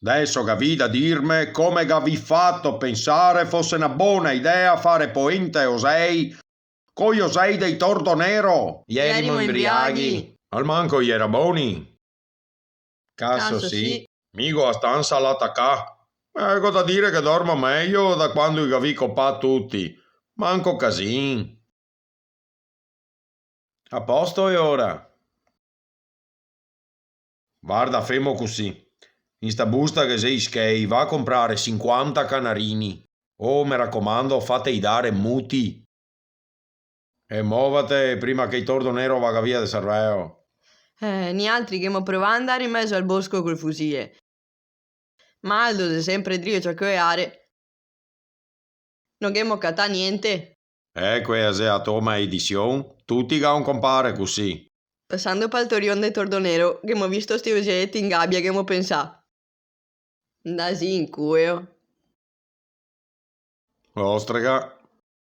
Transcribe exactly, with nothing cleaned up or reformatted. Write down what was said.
Deso gavì da dirme come gavì fato pensare fose na bona idea fare poenta e osei coi osei dei Tordonero? Ierimo imbriaghi. Almanco i iera boni. Caso sì. Mi go a stansa là tacà. Eh, go da dire che dormo mejo da quando i gavì copà tuti. Manco casin. A posto e ora? Varda, femo cusì. In sta busta ghe xe i schei, va a comprare sinquanta canarini. Oh, me racomando, fatei dare muti. E movate prima che i Tordonero vaga via de serveo. Eh, nialtri ghemo provà a andare in mezo al bosco col fusie. Ma Aldo xe sempre drio ciacoeare. No ghemo catà gnente. Eh, quea xe a to maledision. Tuti ga un compare cusì. Pasando pal torion de Tordonero, ghemo visto sti oseeti in gabia, ghemo pensà: "Ndasì in cueo." Ostrega,